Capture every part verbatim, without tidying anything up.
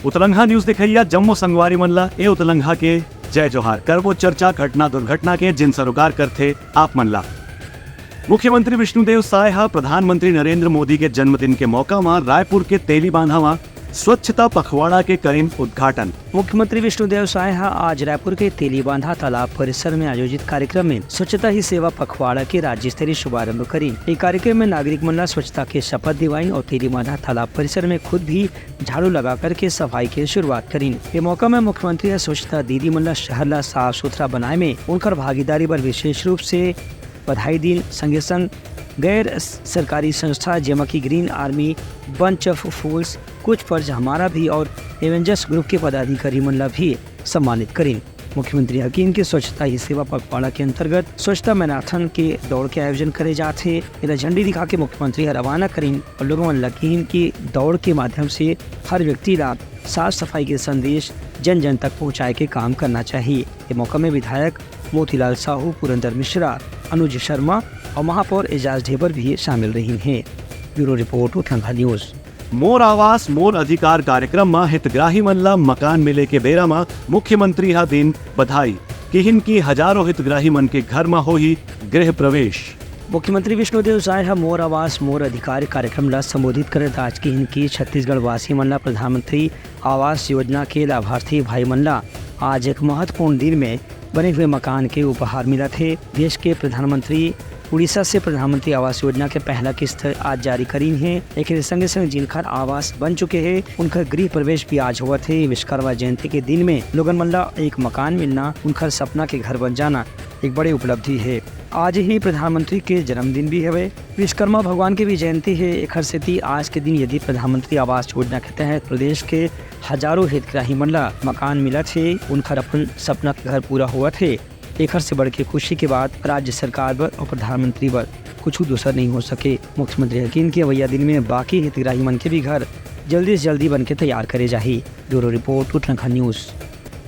उतलंघा news देखइया जम्मो संगवारी मन ला ए उतलंघा के जय जोहार। करबो चर्चा घटना दुर्घटना के, जिन सरोकार करथे आप मन ला। मुख्यमंत्री विष्णुदेव साय ह प्रधानमंत्री नरेंद्र मोदी के जन्मदिन के मौका म रायपुर के तेलीबांधा म स्वच्छता पखवाड़ा के करिन उद्घाटन। मुख्यमंत्री विष्णुदेव साय ह आज रायपुर के तेलीबांधा तालाब परिसर में आयोजित कार्यक्रम में स्वच्छता ही सेवा पखवाड़ा के राज्य स्तरीय शुभारंभ करिन। ये कार्यक्रम में नागरिक मन ला स्वच्छता के शपथ दिवाइन और तेलीबांधा तालाब परिसर में खुद भी झाड़ू लगा करके सफाई के शुरुआत करिन। ये मौका में मुख्यमंत्री ह स्वच्छता दीदी मन ला शहर ला साफ सुथरा बनाए में उनकर भागीदारी बर विशेष रूप से बधाई दीन। संगे संग गैर सरकारी संस्था जेमा कि ग्रीन आर्मी, बंच ऑफ फूल्स, कुछ फर्ज हमारा भी और एवेंजर्स ग्रुप के पदाधिकारी मन ला भी सम्मानित करिन। मुख्यमंत्री ह किहिन के स्वच्छता ही सेवा पखवाड़ा के अंतर्गत स्वच्छता मैराथन के दौड़ के आयोजन करे जात हे। एला झंडी दिखा के मुख्यमंत्री ह रवाना करिन और लोगों मन ला किहिन कि दौड़ के माध्यम से हर व्यक्ति ला साफ सफाई के संदेश जन जन तक पहुंचाए के काम करना चाहिए। ये मौका में विधायक मोतीलाल साहू, पुरंदर मिश्रा, अनुज शर्मा और महापौर एजाज ढेबर भी शामिल रहिन हे। ब्यूरो रिपोर्ट, उतलंघा न्यूज। मोर आवास मोर अधिकार कार्यक्रम म हितग्राही मन ल मकान मिले के बेरा म मुख्यमंत्री ह दिन बधाई, किहिन कि हजारों हितग्राही मन के घर म होही गृह प्रवेश। मुख्यमंत्री विष्णुदेव साय ह मोर आवास मोर अधिकार कार्यक्रम ल संबोधित करत आज किहिन कि छत्तीसगढ़ वासी मन ल प्रधानमंत्री आवास योजना के लाभार्थी भाई मन ल आज एक महत्वपूर्ण दिन में बने हुए मकान के उपहार मिलत हे। देश के प्रधानमंत्री उड़ीसा से प्रधानमंत्री आवास योजना के पहला किस्त आज जारी करिन हे। एक संगे संग जिनकर आवास बन चुके हे, उनकर गृह प्रवेश भी आज होवत हे। विश्वकर्मा जयंती के दिन में लोगन मन ला एक मकान मिलना, उनकर सपना के घर बन जाना एक बड़े उपलब्धि हे। आज ही प्रधानमंत्री के जन्मदिन भी हवे, विश्वकर्मा भगवान के भी जयंती हे। एखर सेती आज के दिन यदि प्रधानमंत्री आवास योजना के तहत प्रदेश के हजारों हितग्राही मन ला मकान मिलत हे, उनकर अपन सपना के घर पूरा होवत हे। एखर से बढ़ के खुशी के बात राज्य सरकार बर और प्रधानमंत्री बर कुछ दूसर नहीं हो सके। मुख्यमंत्री ह किहिन के अवैया दिन में बाकी हितग्राही मन के भी घर जल्दी से जल्दी बन के तैयार करे जाही। ब्यूरो रिपोर्ट, उतलंघा न्यूज।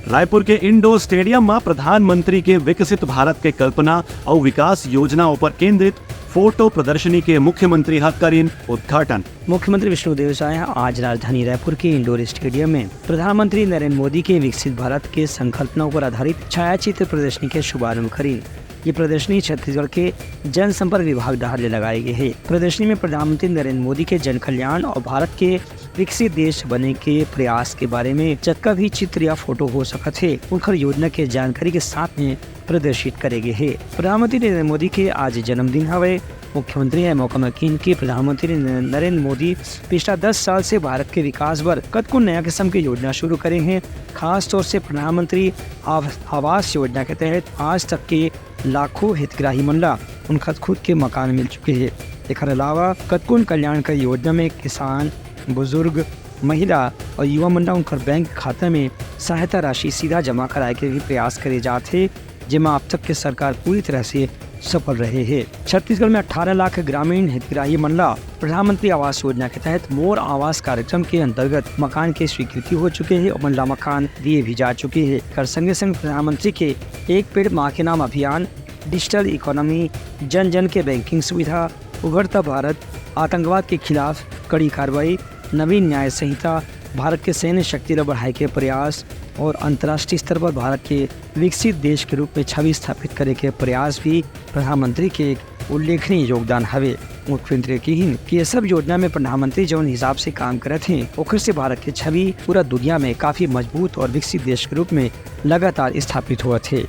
रायपुर के इंडोर स्टेडियम म प्रधानमंत्री के विकसित भारत के कल्पना अउ विकास योजनाओं पर केंद्रित फोटो प्रदर्शनी के मुख्यमंत्री ह करिन उद्घाटन। मुख्यमंत्री विष्णुदेव साय ह आज राजधानी रायपुर के इंडोर स्टेडियम में प्रधानमंत्री नरेंद्र मोदी के विकसित भारत के संकल्पना पर आधारित छायाचित्र प्रदर्शनी के शुभारंभ करिन। ये प्रदर्शनी छत्तीसगढ़ के जनसंपर्क विभाग डहार ले लगाए गए हे। प्रदर्शनी में प्रधानमंत्री नरेंद्र मोदी के जन कल्याण और भारत के विकसित देश बने के प्रयास के बारे में जतका भी चित्र या फोटो हो सकत हे, उनकर योजना के जानकारी के साथ में प्रदर्शित करे गए हे। प्रधानमंत्री नरेंद्र मोदी के आज जन्मदिन हवे। मुख्यमंत्री ह मौका म किहिन कि प्रधानमंत्री न-, नरेंद्र मोदी पिछला दस साल से भारत के विकास बर कतको नया किस्म के योजना शुरू करे हे। खास तौर से प्रधानमंत्री आव-, आवास योजना के तहत आज तक के लाखों हितग्राही मन ला उनकर खुद के मकान मिल चुके हे। एखर अलावा कतकोन कल्याणकारी योजना में किसान, बुजुर्ग, महिला और युवा मन ला उनकर बैंक खाता में सहायता राशि सीधा जमा कराए के भी प्रयास करे जात हे, जेमा अब तक के सरकार पूरी तरह से सफल रहे हे। छत्तीसगढ़ में अठारह लाख ग्रामीण हितग्राही मन ला प्रधानमंत्री आवास योजना के तहत मोर आवास कार्यक्रम के अंतर्गत मकान के स्वीकृति हो चुके हे, ओमन ला मकान दिए भी जा चुके हे। एकर संगे संग प्रधानमंत्री के एक पेड़ माँ के नाम अभियान, डिजिटल इकोनॉमी, जन जन के बैंकिंग सुविधा, उभरता भारत, आतंकवाद के खिलाफ कड़ी कार्रवाई, नवीन न्याय संहिता, भारत के सैन्य शक्ति ला बढ़ाए के प्रयास और अंतर्राष्ट्रीय स्तर पर भारत के विकसित देश के रूप में छवि स्थापित करे के प्रयास भी प्रधानमंत्री के एक उल्लेखनीय योगदान हवे। मुख्यमंत्री किहिन कि ये सब योजना में प्रधानमंत्री जौन हिसाब से काम करत हे, ओखर से भारत के छवि पूरा दुनिया में काफी मजबूत और विकसित देश के रूप में लगातार स्थापित होवत हे।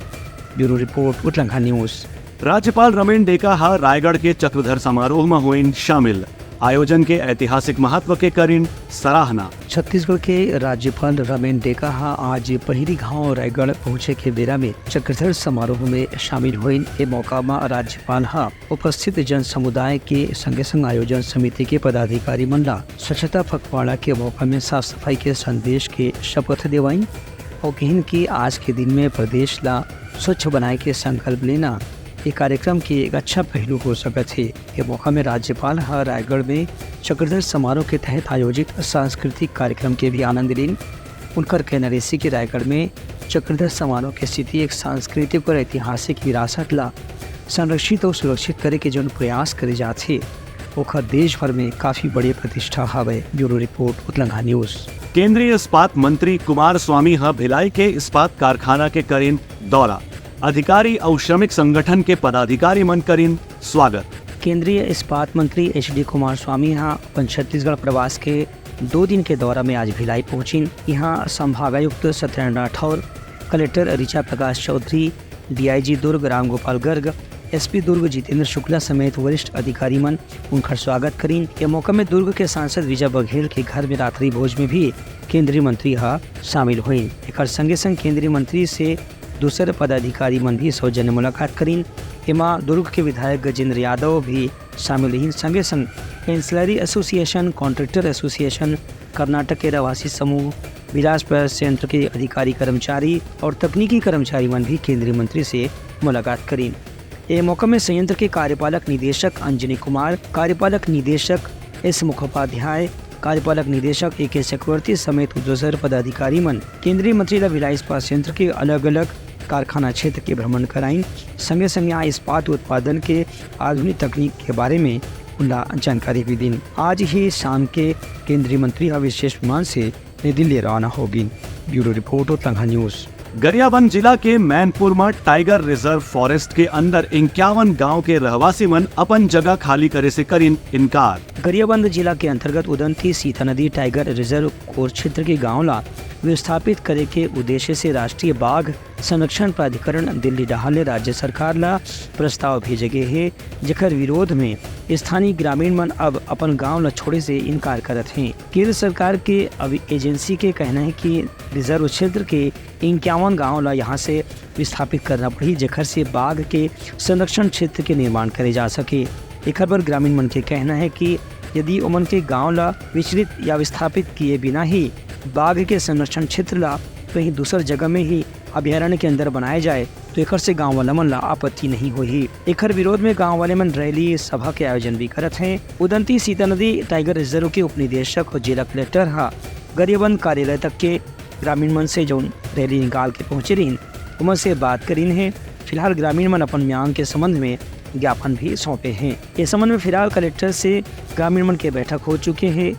ब्यूरो रिपोर्ट, उतलंघा न्यूज। राज्यपाल रमेन डेका ह रायगढ़ के चक्रधर समारोह म होइन शामिल। आयोजन के ऐतिहासिक महत्व के करिन सराहना। छत्तीसगढ़ के राज्यपाल रमेन डेका ह आज पहिरी गांव रायगढ़ पहुंचे के बेरा में चक्रधर समारोह में शामिल होइन। ए मौका म राज्यपाल ह उपस्थित जन समुदाय के संगे संग आयोजन समिति के पदाधिकारी मन ला स्वच्छता पखवाड़ा के मौका में साफ सफाई के संदेश के शपथ देवाइन और किहिन कि आज के दिन में प्रदेश ला स्वच्छ बनाए के संकल्प लेना ये कार्यक्रम के एक अच्छा पहलू हो सकत हे। ये मौका में राज्यपाल ह रायगढ़ में चक्रधर समारोह के तहत आयोजित सांस्कृतिक कार्यक्रम के भी आनंद लीन। उनकर कहना रहिसे कि रायगढ़ में चक्रधर समारोह के स्थिति एक सांस्कृतिक और ऐतिहासिक विरासत ला संरक्षित और सुरक्षित करे के जौन प्रयास करे जात हे, ओखर देश भर में काफी बड़े प्रतिष्ठा हवय। ब्यूरो रिपोर्ट, उतलंघा न्यूज। केंद्रीय इस्पात मंत्री कुमार स्वामी ह भिलाई के इस्पात कारखाना के करिन दौरा। अधिकारी अउ श्रमिक संगठन के पदाधिकारी मन करिन स्वागत। केंद्रीय इस्पात मंत्री एच डी कुमार स्वामी ह अपन छत्तीसगढ़ प्रवास के दो दिन के दौरा में आज भिलाई पहुंचिन। यहाँ संभागायुक्त Satyanarayan Rathore, collector Richa Prakash Chaudhary, D I G Durg Ramgopal Garg, S P Durg Jitendra Shukla समेत वरिष्ठ अधिकारी मन उनकर स्वागत करिन। ये मौका में दुर्ग के सांसद विजय बघेल के घर में रात्रि भोज में भी केंद्रीय मंत्री ह शामिल होइन। एकर संगे संग केंद्रीय मंत्री से दूसर पदाधिकारी मन भी सौजन्य मुलाकात करिन। एमा दुर्ग के विधायक गजेंद्र यादव भी शामिल रहिन। संगे संग ancillary association, contractor association, Karnataka के रहवासी समूह, बिलासपुर संयंत्र के अधिकारी कर्मचारी और तकनीकी कर्मचारी मन भी केंद्रीय मंत्री से मुलाकात करिन। ए मौका में संयंत्र के कार्यपालक निदेशक अंजनी कुमार, कार्यपालक निदेशक एस मुखोपाध्याय, कार्यपालक निदेशक ए के चक्रवर्ती समेत दूसर पदाधिकारी मन केंद्रीय मंत्री ला भिलाई इस्पात संयंत्र के अलग-अलग कारखाना क्षेत्र के भ्रमण कराइन। संगे-संगे यहाँ इस्पात उत्पादन के आधुनिक तकनीक के बारे में उनला जानकारी भी दीन। आज ही शाम के केंद्रीय मंत्री ह विशेष विमान से नई दिल्ली रवाना होगिन। Bureau report, Uttarakhand news. Gariaband जिला के मैनपुर म टाइगर रिजर्व फॉरेस्ट के अंदर इक्यावन गांव के रहवासी मन अपन जगह खाली करे से करिन इनकार। गरियाबंद जिला के अंतर्गत उदंती सीता नदी टाइगर रिजर्व कोर क्षेत्र के गांव ला विस्थापित करे के उद्देश्य से राष्ट्रीय बाघ संरक्षण प्राधिकरण दिल्ली डहार ले राज्य सरकार ला प्रस्ताव भेजे गे हे, जेकर विरोध में स्थानीय ग्रामीण मन अब अपन गांव ला छोड़े से इनकार करत हें। केंद्र सरकार के अब एजेंसी के कहना हे कि रिजर्व क्षेत्र के इक्यावन गांव ला यहां से विस्थापित करना पड़ही, जेकर से बाघ के संरक्षण क्षेत्र के निर्माण करे जा सके। एकर बर ग्रामीण मन के कहना हे कि यदि ओमन के गांव ला विचलित या विस्थापित किए बिना ही बाघ के संरक्षण क्षेत्र ला कहीं दूसर जगह में ही अभयारण्य के अंदर बनाए जाए, तो एकर से गांव वाला मन ला आपत्ति नहीं होही। एकर विरोध में गांव वाले मन रैली, सभा के आयोजन भी करत हें। उदंती सीता नदी टाइगर रिजर्व के उपनिदेशक और जिला कलेक्टर ह गरियाबंद कार्यालय तक के ग्रामीण मन से जौन रैली निकाल के पहुंचे रहिन, ओमन से बात करिन हे। फिलहाल ग्रामीण मन अपन मांग के संबंध में ज्ञापन भी सौंपे हें। ये संबंध में फिलहाल कलेक्टर से ग्रामीण मन के बैठक हो चुके हे।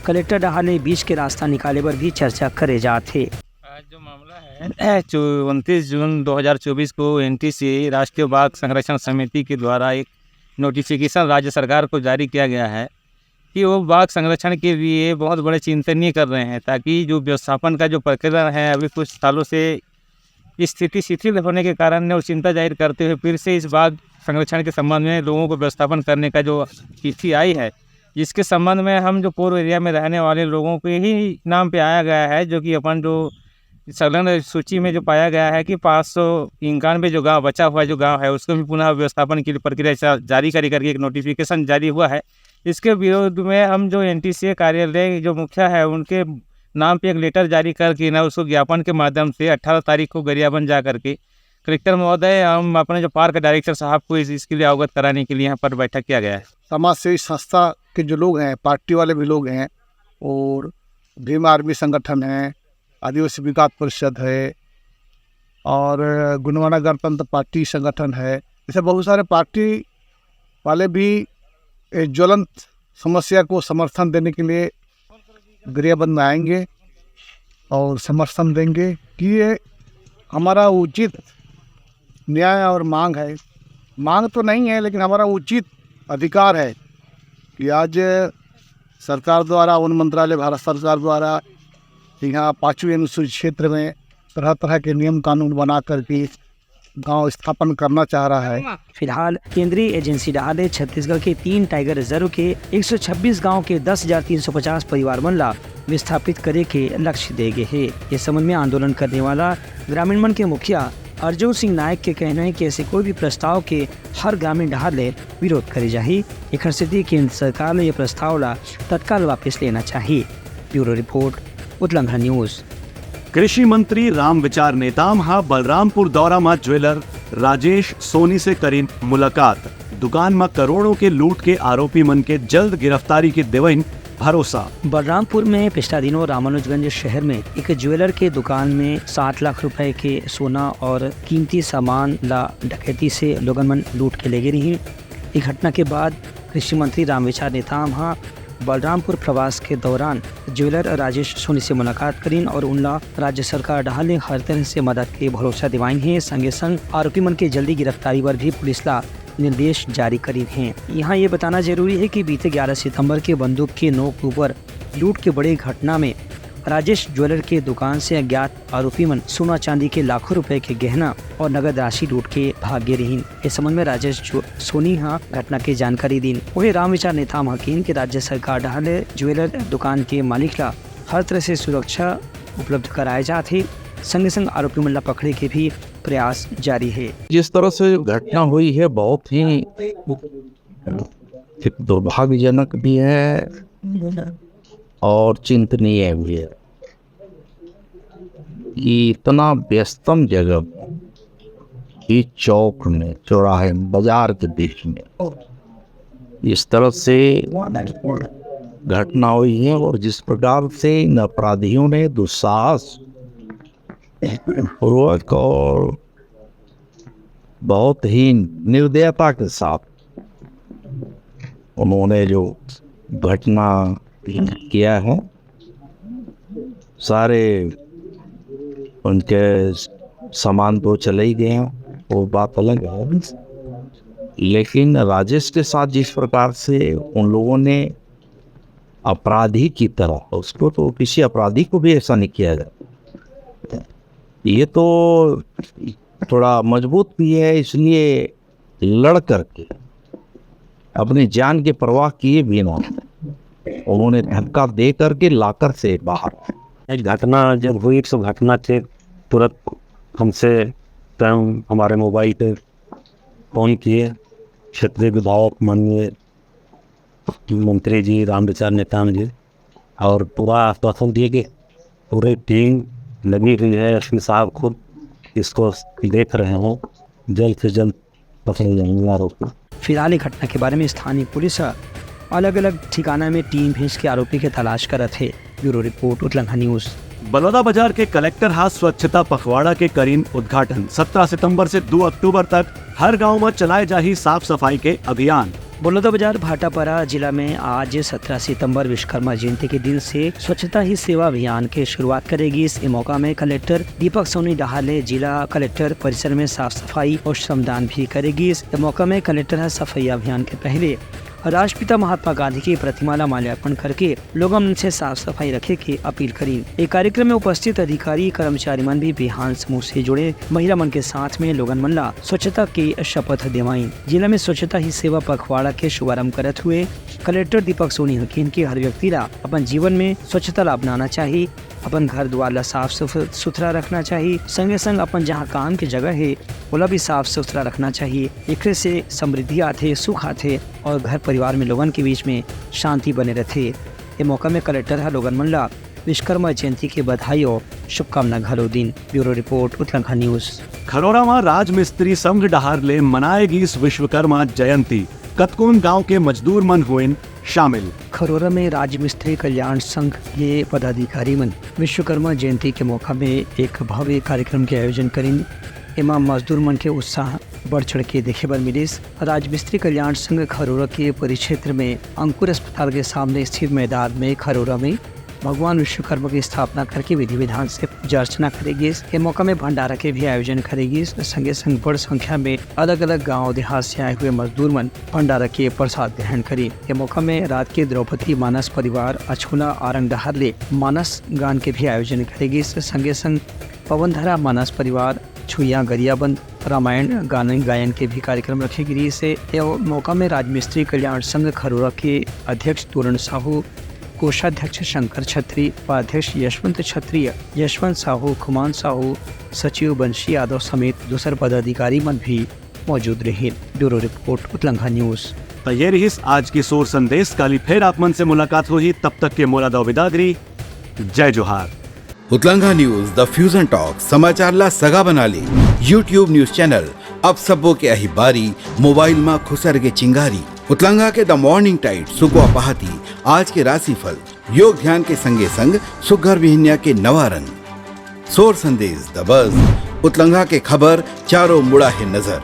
कलेक्टर डहार ले बीच के रास्ता निकाले बर भी चर्चा करे जात हे। आज जो मामला है, चौ-, उनतीस जून दो हज़ार चौबीस को एनटीसी, राष्ट्रीय बाघ संरक्षण समिति के द्वारा एक नोटिफिकेशन राज्य सरकार को जारी किया गया है कि वो बाघ संरक्षण के लिए बहुत बड़े चिंतनीय कर रहे हैं, ताकि जो व्यवस्थापन का जो प्रक्रिया है, अभी कुछ सालों से स्थिति शिथिल होने के कारण ने वो चिंता जाहिर करते हुए फिर से इस बाघ संरक्षण के संबंध में लोगों को व्यवस्थापन करने का जो चिट्ठी आई है, जिसके संबंध में हम जो कोर एरिया में रहने वाले लोगों के ही नाम पे आया गया है, जो कि अपन जो संलग्न सूची में जो पाया गया है कि पाँच सौ इक्यानवे जो गांव बचा हुआ जो गांव है, उसको भी पुनः व्यवस्थापन के लिए प्रक्रिया चा-, जारी करे करके एक नोटिफिकेशन जारी हुआ है। इसके विरोध में हम जो एनटीसीए कार्यालय जो मुखिया है, उनके नाम पे एक लेटर जारी करके ना उसको ज्ञापन के माध्यम से अठारह तारीख को गरियाबंद जा करके कलेक्टर महोदय, हम अपने जो पार्क डायरेक्टर साहब को इस, इसके लिए अवगत कराने के लिए यहाँ पर बैठक किया गया है। समाज सेवी संस्था के जो लोग हैं, पार्टी वाले भी लोग हैं और भीम आर्मी संगठन है, आदिवासी विकास परिषद है और गोंडवाना गणतंत्र पार्टी संगठन है, ऐसे बहुत सारे पार्टी वाले भी इस ज्वलंत समस्या को समर्थन देने के लिए गरियाबंद में आएंगे और समर्थन देंगे कि ये हमारा उचित न्याय और मांग है। मांग तो नहीं है, लेकिन हमारा उचित अधिकार है कि आज सरकार द्वारा, वन मंत्रालय, भारत सरकार द्वारा यहाँ पाँचवीं अनुसूची क्षेत्र में तरह तरह के नियम कानून बना करके गांव स्थापन करना चाह रहा है। फिलहाल केंद्रीय एजेंसी डहार ले छत्तीसगढ़ के तीन टाइगर रिजर्व के एक सौ छब्बीस गांव के दस हजार तीन सौ पचास परिवार मन ला विस्थापित करे के लक्ष्य दे गे हे। ये संबंध में आंदोलन करने वाला ग्रामीण मन के मुखिया अर्जुन सिंह नायक के कहना है कि ऐसे कोई भी प्रस्ताव के हर ग्रामीण डहार ले विरोध करे जाही। एखर सेती केंद्र सरकार ले ये प्रस्ताव ला तत्काल वापस लेना चाही। ब्यूरो रिपोर्ट, उतलंघा न्यूज। कृषि मंत्री रामविचार नेताम ह बलरामपुर दौरा म ज्वेलर राजेश सोनी से करिन मुलाकात। दुकान म करोड़ों के लूट के आरोपी मन के जल्द गिरफ्तारी के देवइन भरोसा। बलरामपुर में पिछला दिनों रामानुजगंज शहर में एक ज्वेलर के दुकान में सात लाख रुपए के सोना और कीमती सामान ला डकैती से लोगन मन लूट के लेगे रही। ये घटना के बाद कृषि मंत्री रामविचार नेताम ह बलरामपुर प्रवास के दौरान ज्वेलर राजेश सोनी से मुलाकात करीन और उनला राज्य सरकार डहार ले हर तरह से मदद के भरोसा दिवाइन हे। संगे संग आरोपी मन के जल्दी गिरफ्तारी बर भी पुलिस ला निर्देश जारी करीन हे। यहाँ ये बताना जरूरी है कि बीते ग्यारह सितंबर के बंदूक के नोक ऊपर लूट के बड़े घटना में राजेश ज्वेलर के दुकान से अज्ञात आरोपी मन सोना चांदी के लाखों रुपए के गहना और नगद राशि लूट के भाग गे रहिन। इस संबंध में राजेश जो-, सोनी हा घटना के जानकारी दीन। वही रामविचार नेताम हा कहिन कि राज्य सरकार डहार ले ज्वेलर दुकान के मालिक ला हर तरह से सुरक्षा उपलब्ध कराए जात हे। संगे संग आरोपी मन ला पकड़े के भी प्रयास जारी है। जिस तरह से घटना हुई है, बहुत ही एक दुर्भाग्यजनक भी है और चिंतनीय भी है कि इतना व्यस्तम जगह में, इस चौक में, चौराहे में, बाजार के बीच में इस तरह से घटना हुई है और जिस प्रकार से इन अपराधियों ने दुस्साहस पूर्वक और बहुत ही निर्दयता के साथ उन्होंने जो घटना किया है, सारे उनके सामान तो चले ही गए हैं, वो बात अलग है। लेकिन राजेश के साथ जिस प्रकार से उन लोगों ने अपराधी की तरह, उसको तो किसी अपराधी को भी ऐसा नहीं किया जाए। ये तो थोड़ा मजबूत भी है, इसलिए लड़ करके अपनी जान की परवाह किए बिना उन्होंने धक्का दे करके लाकर से बाहर आए। घटना जब हुई तो घटना के तुरंत हमसे स्वयं हमारे मोबाइल पे फोन किए क्षेत्रीय विधायक माननीय मंत्री जी रामविचार नेताम जी और पूरा आश्वासन दिए कि पूरी टीम लगी हुई है, एसपी साहब खुद इसको देख रहे हैं, जल्द से जल्द पकड़े जाएंगे आरोपी। फिलहाल ये घटना के बारे में स्थानीय पुलिस ह अलग-अलग ठिकाना में टीम भेज के आरोपी के तलाश करत हे। ब्यूरो रिपोर्ट, उतलंघा न्यूज। बलौदाबाजार के कलेक्टर हा स्वच्छता पखवाड़ा के करीन उद्घाटन। सत्रह सितंबर से दो अक्टूबर तक हर गांव में चलाए जाही साफ सफाई के अभियान। बलौदाबाजार भाटापारा जिला में आज सत्रह सितंबर विश्वकर्मा जयंती के दिन से स्वच्छता ही सेवा अभियान के शुरुआत करे गिस। ए मौका में कलेक्टर दीपक सोनी डहार ले जिला कलेक्टर परिसर में साफ सफाई और श्रमदान भी करे गिस। ए मौका में कलेक्टर ह सफाई अभियान के पहले राष्ट्रपिता महात्मा गांधी की प्रतिमा ला माल्यार्पण करके लोगन मन से साफ सफाई रखे के अपील करीन। ए कार्यक्रम में उपस्थित अधिकारी, कर्मचारी मन भी बिहान समूह से जुड़े महिला मन के साथ में लोगन मन ला स्वच्छता के शपथ दिवाइन। जिला में स्वच्छता ही सेवा पखवाड़ा के शुभारंभ करत हुए कलेक्टर दीपक सोनी ह कहिन कि हर व्यक्ति ला अपन जीवन में स्वच्छता ला अपनाना चाही, अपन घर दुआर ला साफ सुफ-, सुथरा रखना चाही, संगे संग अपन जहाँ काम के जगह हे ओला भी साफ सुथरा रखना चाही। एकरे से समृद्धि आथे, सुख आथे और घर परिवार में लोगन के बीच में शांति बने रहथे। ए मौका में कलेक्टर ह लोगन मन ला विश्वकर्मा जयंती के बधाई और शुभकामना घलो दीन। ब्यूरो रिपोर्ट, उतलंघा न्यूज। खरोरा म राजमिस्त्री संघ डहार ले मनाए गिस विश्वकर्मा जयंती। कतकोन गांव के मजदूर मन होइन शामिल। खरोरा में राजमिस्त्री कल्याण संघ के पदाधिकारी मन विश्वकर्मा जयंती के मौका में एक भव्य कार्यक्रम के आयोजन करिन। एमा मजदूर मन के उत्साह बढ़ चढ़ के देखे बर मिलिस। राजमिस्त्री कल्याण संघ खरोरा के परिक्षेत्र में अंकुर अस्पताल के सामने स्थित मैदान में खरोरा में भगवान विश्वकर्मा की स्थापना करके विधि विधान से पूजा अर्चना करे गिस। ए मौका में भंडारा के भी आयोजन करे गिस। संगे संग बड़ संख्या में अलग-अलग गांव देहात से आए हुए मजदूर मन भंडारा के प्रसाद ग्रहण करिन। ए मौका में रात के द्रौपदी मानस परिवार अछोला आरंग डहार ले मानस गान के भी आयोजन करे गिस। संगे संग पवनधरा मानस परिवार छुइया गरियाबंद रामायण गान गायन के भी कार्यक्रम रखे गिस हे। ए मौका में राजमिस्त्री कल्याण संघ खरोरा के अध्यक्ष तोरण साहू, कोषाध्यक्ष शंकर छत्री, उपाध्यक्ष यशवंत छत्रिय, यशवंत साहू, खुमान साहू, सचिव बंशी यादव समेत दूसर पदाधिकारी मन भी मौजूद रहिन। ब्यूरो रिपोर्ट, उतलंघा न्यूज। त ये रिहिस आज के सोर संदेश। काली फेर आप मन से मुलाकात होही, तब तक के मोला दव बिदागरी। जय जोहार। उतलंघा न्यूज, द फ्यूजन टॉक, समाचार ला सगा बना ले। YouTube न्यूज चैनल, अब सबो के अही बारी, मोबाइल मा खुसर के चिंगारी। उतलंघा के द मॉर्निंग टाइड, सुकवा पहाती, आज के राशिफल, योग ध्यान के संगे संग सुग्घर बिहनिया के नवा रंग। सोर संदेश, द बज, उतलंघा के खबर, चारों मुड़ा हे नजर।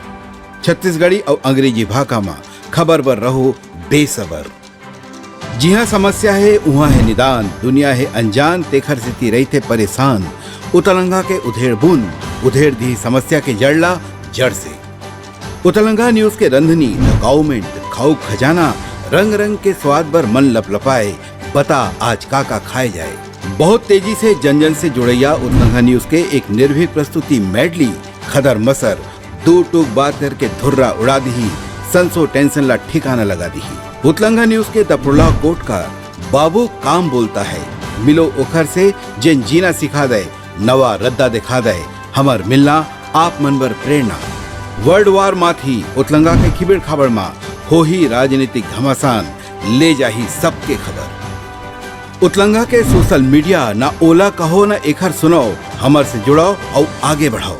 छत्तीसगढ़ी अउ अंग्रेजी भाखा मा खबर बर रहो बेसबर। जिहाँ समस्या हे, उहाँ हे निदान, दुनिया हे अनजान, तेखर सेती रहिथे परेशान। उतलंगा के उधेड़ बुन, उधेड़ दिही समस्या के जड़ ला जड़ से। उतलंगा न्यूज के रंधनी, द काउमेंट, खाऊ खजाना, रंग रंग के स्वाद बर मन लपलपाए। बता आज का का खाए जाए। बहुत तेजी से जन जन से जुड़ैया उतलंगा न्यूज के एक निर्भीक प्रस्तुति मेडली, खदर मसर, दू टूक बात करके धुर्रा उड़ा दिही, संसो टेंशन ला ठिकाना लगा दिही। उतलंगा न्यूज के दफुरला कोटकार, बाबू काम बोलता है, मिलो ओखर से जेन जीना सिखा दे, नवा रद्दा दिखा दे, हमर मिलना आप मन बर प्रेरणा। वर्ल्ड वार माथी उतलंगा के खिबेड़ खाबड़ मा होही राजनीतिक घमासान, ले जाही सबके खबर। उतलंगा के सोशल मीडिया, ना ओला कहो ना एखर सुनाओ, हमर से जुड़ाओ अउ आगे बढ़ाओ।